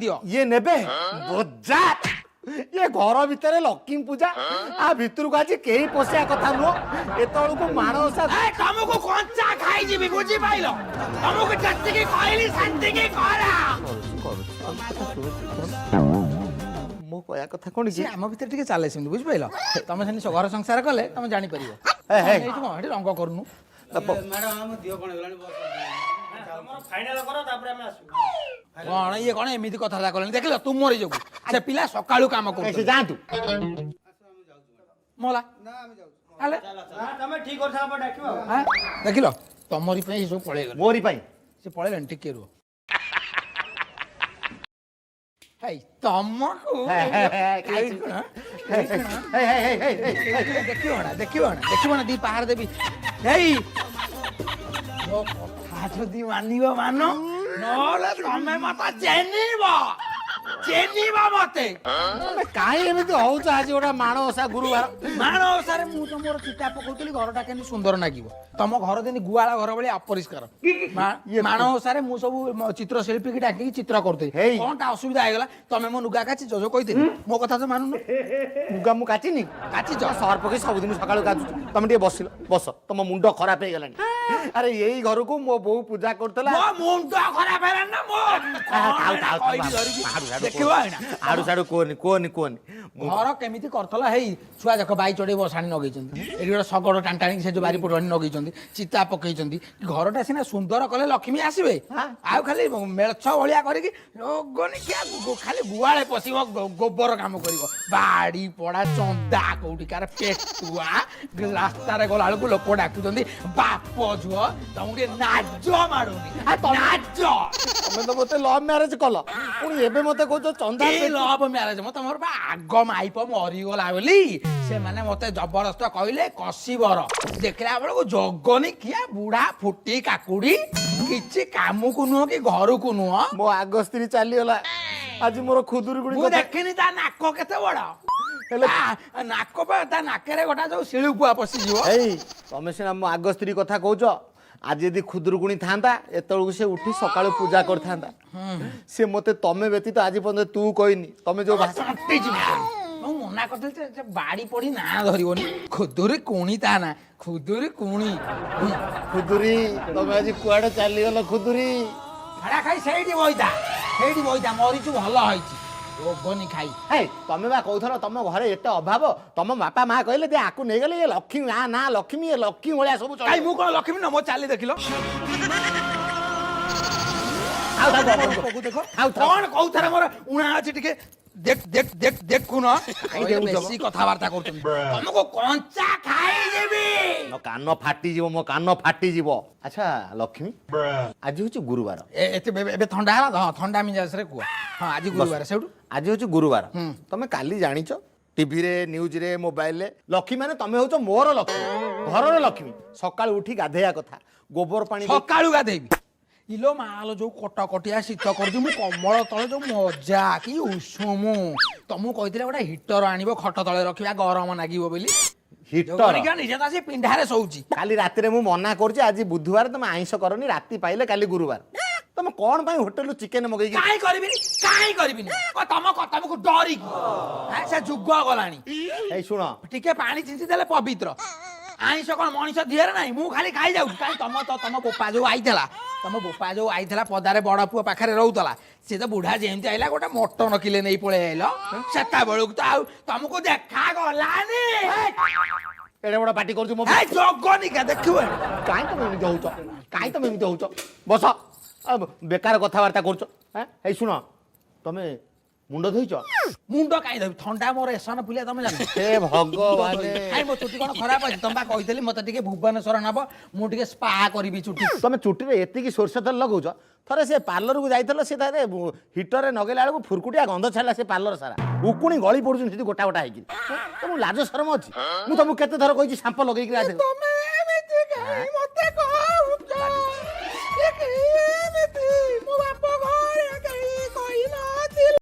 ଦିଅ। ଇଏ ନେବେ ବଜାର। ଇଏ ଘର ଭିତରେ ଲକ୍ଷ୍ମୀ ପୂଜା, ଆ ଭିତରକୁ ଆଜି କେହି ପଶିବା କଥା ନୁହଁ। ଏତେବେଳକୁ ମାଣବସା। ଏ, ତମକୁ କଞ୍ଚା ଖାଇଯିବି, ବୁଝିପାଇଲ? ତମକୁ ଯେତିକି କହିଲି ସେତିକି କର। ମୋ କହିବା କଥା କଣ କି, ସେ ଆମ ଭିତରେ ଟିକେ ଚାଲେ ସେମିତି, ବୁଝିପାଇଲ? ତମେ ସେମିତି ଘର ସଂସାର କଲେ ତମେ ଜାଣିପାରିବ। ହେ, ହେ। ଏଇଠି କଣ ଏଠି ରଙ୍ଗ କରୁନୁ? ମ୍ୟାଡ଼ାମ, ଆମ ଦିହ କଣ ହେଇଗଲାଣି, ବସ। ଫାଇନାଲ କର, ତାପରେ ଆମେ ଆସିବୁ। କଣ ଇଏ କଣ ଏମିତି କଥାବାର୍ତ୍ତା କଲେଣି? ଦେଖିଲ, ତୁମରି ଯୋଗୁ ସେ ପିଲା ସକାଳୁ କାମ ଏ, ସେ କରୁଛନ୍ତି। ଯାଆନ୍ତୁ। ମଲା ହେଲେ। ତମେ ଠିକ କରିସାରିଲା ପରେ ଡାକିବ ଆଉ। ଆଁ? ଦେଖିଲ, ତମରି ପାଇଁ ଏ ସବୁ ପଳେଇଗଲେ। ମୋରି ପାଇଁ? ସେ ପଳେଇଲେଣି, ଟିକେ ରୁହ। ହେଇ, ତମକୁ ହେ, ହେ, ହେ, ଏଇ କଣ? ହେ, ହେ, ହେ, ହେ, ହେ, ହେ। ଦେଖିବ ନା, ଦେଖିବ ନା, ଦେଖିବ ନା, ଦି ପାହାର ଦେବି। ହେଇ, ମୋ କଥା ଯଦି ମାନିବ ମାନ, ନହେଲେ ତମେ ମତେ ଚିହ୍ନିବ, ଚିହ୍ନିବ ମତେ। ତମେ କାହିଁ ଏମିତି ହଉଛ? ଆଜି ଗୋଟେ ମାଣବସା ଗୁରୁବାର। ମାଣ ଓଷାରେ ମୁଁ ତ ମୋର ଚିତା ପକଉଥିଲି, ଘରଟା କେମିତି ସୁନ୍ଦର ନାଗିବ। ତମ ଘର ଯେମିତି ଗୁହାଳ ଘର ଭଳି ଅପରିଷ୍କାର। ମାଣ ଓଷାରେ ମୁଁ ସବୁ ଚିତ୍ରଶିଳ୍ପୀ କି ଡାକିକି ଚିତ୍ର କରୁଥିଲି। ହେଇ। କଣଟା ଅସୁବିଧା ହେଇଗଲା? ତମେ ମୋ ଲୁଗା କାଚିଛ ଯୋଉ କହିଥିଲି, ମୋ କଥା ତ ମାନୁନ। ଲୁଗା ମୁଁ କାଚିନି? କାଚିଛ। ସର୍ଫ ପକେଇ ସବୁଦିନ ସକାଳୁ କାଚୁଛି। ତମେ ଟିକେ ବସିଲ, ବସ। ତମ ମୁଣ୍ଡ ଖରାପ ହେଇଗଲାଣି। ଆରେ, ଏଇ ଘରକୁ ମୋ ବୋଉ ପୂଜା କରୁଥିଲା। ମୋ ମୁଣ୍ଡ ଖରାପ ହେଲାଣି ନା ମୋ ଥାଉ, ଥାଉ, ଥାଉ, କହିବି ଥାଉ, ଧରିକି। ଆଡୁ ସାଡୁ ଦେଖିବ କୁହନି। ଏଇନା। ଆଡୁ ସାଡୁ କୁହନି, କୁହନି, କୁହନି। ଘର କେମିତି କରିଥିଲା? ହେଇ, ଛୁଆ ଦେଖ, ବାଇ ଚଢେଇ ବସାଣି ନଗେଇଛନ୍ତି। ଏଠି ଗୋଟେ ଶଗଡ଼ ଟାଣି ଟାଣିକି ସେ ଯୋଉ ବାରିପଟୁ ଆଣି ନଗେଇଛନ୍ତି, ଚିତା ପକେଇଛନ୍ତି। ଘରଟା ସିନା ସୁନ୍ଦର କଲେ ଲକ୍ଷ୍ମୀ ଆସିବେ। ଆଉ ଖାଲି ମେଳଛ ଭଳିଆ କରିକି ରୋଗନି କିଆ, ଖାଲି ଗୁହାଳେ ପଶିବ, ଗୋବର କାମ କରିବ, ବାଡ଼ି ପଡା ଚନ୍ଦା କୋଉଠିକାର ପେଟୁଆ। ରାସ୍ତାରେ ଗଲା ବେଳକୁ ଲୋକ ଡାକୁଛନ୍ତି ବାପ ଝୁଅ। ତମକୁ ଟିକେ ନାଜ ମାଡୁନି? ନାଜ। ତମେ ତ ମତେ ଲଭ୍ ମ୍ୟାରେଜ କଲ, ପୁଣି ଏବେ ମତେ କହୁଛ ଚନ୍ଦା। ଏ ଲଭ୍ ମ୍ୟାରେଜ ମ, ତମର ବା ଆଗ ମାଇପ ମରିଗଲା ବୋଲି ସେମାନେ ମତେ ଜବରଦସ୍ତ କହିଲେ କଷିବର। ଦେଖିଲା ବେଳକୁ ଜଗନି କିଆ ବୁଢା ଫୁଟି କାକୁଡି, କିଛି କାମକୁ ନୁହଁ କି ଘରକୁ ନୁହଁ। ମୋ ଆଗ ସ୍ତ୍ରୀ ଚାଲିଗଲା, ଆଜି ମୋର ଖୁଦୁରୁକୁଣି ମୁଁ ଦେଖିନି ତା ନାକ କେତେ ବଡ ନାକ ପା, ତା ନାକରେ ଗୋଟା ଯୋଉ ଶିଳୁପୁଆ ପଶିଯିବ। ଏଇ, ତମେ ସିନା ମୋ ଆଗ ସ୍ତ୍ରୀ କଥା କହୁଛ। ଆଜି ଯଦି ଖୁଦୁରୁକୁଣି ଥାନ୍ତା, ଏତେବେଳକୁ ସେ ଉଠି ସକାଳୁ ପୂଜା କରିଥାନ୍ତା। ସେ ମତେ ତମେ ବ୍ୟତୀତ ଆଜି ପର୍ଯ୍ୟନ୍ତ ତୁ କହିନି। ତମେ ଯୋଉ ଭାଷା ଚଣ୍ଟି ଯିବ। ମୁଁ ମନା କରିଥିଲି ଯେ ବାଡି ପଡି ନାଁ ଧରିବନି। ଖୁଦୁରୀ କୁଣି ତା ନା, ଖୁଦୁରୀ କୁଣି। ଖୁଦୁରୀ, ତମେ ଆଜି କୁଆଡେ ଚାଲିଗଲ ଖୁଦୁରୀ? ଭଡା ଖାଇ ସେଇଠି ବଇତା, ସେଇଠି ବଇତା। ମରିଛୁ ଭଲ ହେଇଛି, ରୋଗନି ଖାଇ। ହେଇ, ତମେ ବା କହୁଥିଲ ତମ ଘରେ ଏତେ ଅଭାବ, ତମ ବାପା ମା କହିଲେ ଯେ ଆକୁ ନେଇଗଲେ ଇଏ ଲକ୍ଷ୍ମୀ। ନା ନା, ଲକ୍ଷ୍ମୀ, ଇଏ ଲକ୍ଷ୍ମୀ ଭଳିଆ ସବୁ ଚଳିବ। କାଇଁ, ମୁଁ କଣ ଲକ୍ଷ୍ମୀ ନା? ମୋ ଚାଲି ଦେଖିଲ? ଥାଉ, ଥାଉ, ଥାଉ, ଥାଉ। ଦେଖ। ଥାଉ, ଥାଉ। କଣ କହୁଥାରେ ମୋର ଉଣା ଅଛି ଟିକେ ଦେଖ, ଦେଖ, ଦେଖ, ଦେଖୁନ। କାଇଁ ଦେଉଛ? ବେଶୀ କଥାବାର୍ତ୍ତା କରୁଛନ୍ତି, ତମକୁ କଞ୍ଚା ଖାଇଯିବି। ମୋ କାନ ଫାଟିଯିବ, ମୋ କାନ ଫାଟିଯିବ। ଆଚ୍ଛା ଲକ୍ଷ୍ମୀ, ଆଜି ହଉଛି ଗୁରୁବାର। ଏତେ ଏବେ ଥଣ୍ଡା ହେଲା? ହଁ, ଥଣ୍ଡା ମିଜାଜରେ କୁହ। ହଁ, ଆଜି ଗୁରୁବାର, ସେଇଠୁ? ଆଜି ହଉଛି ଗୁରୁବାର। ତମେ କାଲି ଜାଣିଛ, ଟିଭିରେ, ନ୍ୟୁଜରେ, ମୋବାଇଲରେ ଲକ୍ଷ୍ମୀ ମାନେ ତମେ ହଉଛ ମୋର ଲକ୍ଷ୍ମୀ, ଘରର ଲକ୍ଷ୍ମୀ। ସକାଳୁ ଉଠି ଗାଧେଇବା କଥା, ଗୋବର ପାଣି ସକାଳୁ ଗାଧେଇବି? ଇଲୋ ମାଲ, ଯୋଉ କଟକଟିଆ ଶୀତ କରୁଛି, ମୁଁ କମ୍ବଳ ତଳେ ଯୋଉ ମଜା, କି ଉଷୁମ। ତମକୁ କହିଥିଲେ ଗୋଟେ ହିଟର ଆଣିବ, ଖଟ ତଳେ ରଖିବା, ଗରମ ନାଗିବ ବୋଲି। ହିଟର? ଯୋଗରିକା ନିଜେ ତ ଆସି ପିଣ୍ଡାରେ ଶୋଉଛି। କାଲି ରାତିରେ ମୁଁ ମନା କରୁଛି, ଆଜି ବୁଧବାର, ତମେ ଆଇଁଷ କରନି, ରାତି ପାଇଲେ କାଲି ଗୁରୁବାର। ତମେ କଣ ପାଇଁ ହୋଟେଲରୁ ଚିକେନ ମଗେଇକି? କାଇଁ କରିବିନି? କାଇଁ କରିବିନି? ତମ ତମକୁ ଡରିକି? ସେ ଯୁଗ ଗଲାଣି। ଏଇ ଶୁଣ। ଟିକେ ପାଣି ଛିଞ୍ଚି ଦେଲେ ପବିତ୍ର। ଆଇଁଷ କଣ ମଣିଷ ଦିହରେ ନାହିଁ? ମୁଁ ଖାଲି ଖାଇ ଯାଉଛି କାଇଁ? ତମ ତ ତମ ବୋପା ଯୋଉ ଆଇଥିଲା, ତମ ବୋପା ଯୋଉ ଆଇଥିଲା, ପଦାରେ ବଡ ପୁଅ ପାଖରେ ରହୁଥିଲା, ସେ ତ ବୁଢା ଯେମିତି ଆଇଲା ଗୋଟେ ମଟନ କିଲେ ନେଇ ପଳେଇ ଆଇଲ। ସେତେବେଳକୁ ତ ଆଉ ତମକୁ ଦେଖା ଗଲାନି। ଏଡ଼େ ବଡ ପାଟି କରୁଛୁ ମୋ ଏ ଜଗନିକା ଦେଖିବ। କାଇଁ ତମେ ଏମିତି ହଉଛ? କାଇଁ ତମେ ଏମିତି ହଉଛ? ବସ। ଆଉ ବେକାର କଥାବାର୍ତ୍ତା କରୁଛ। ଏଇ ଶୁଣ, ତମେ ମୁଣ୍ଡ ଧୋଇଛ? ମୁଣ୍ଡ କାଇଁ ଧୋଇବି? ଥଣ୍ଡା ମୋର ଏସନ ଫୁଲିଆ, ତମେ ଜାଣିଛ। ହେ ଭଗବାନ! କାଇଁ, ମୋ ଚୁଟି କଣ ଖରାପ ଅଛି? ତମେ ବା କହିଥିଲି ମତେ ଟିକେ ଭୁବନେଶ୍ୱର ନବ, ମୁଁ ଟିକେ ସ୍ପା କରିବି ଚୁଟି। ତମେ ଚୁଟିରେ ଏତିକି ସୋରିଷ ତେଲ ଲଗାଉଛ, ଥରେ ସେ ପାର୍ଲରକୁ ଯାଇଥିଲ, ସେ ତାରେ ହିଟରରେ ଲଗେଇଲା ବେଳକୁ ଫୁରକୁଟିଆ ଗନ୍ଧ ଛାଡ଼ିଲା, ସେ ପାର୍ଲର ସାରା ଉକୁଣି ଗଳି ପଡୁଛନ୍ତି ସେଠି ଗୋଟା ଗୋଟା ହେଇକି। ତମକୁ ଲାଜ ଶରମ ଅଛି? ମୁଁ ତମକୁ କେତେ ଥର କହିଛି ସାମ୍ପ ଲଗେଇକି ଗାଧେଇବ। ତମେ ଏମିତି କାଇଁ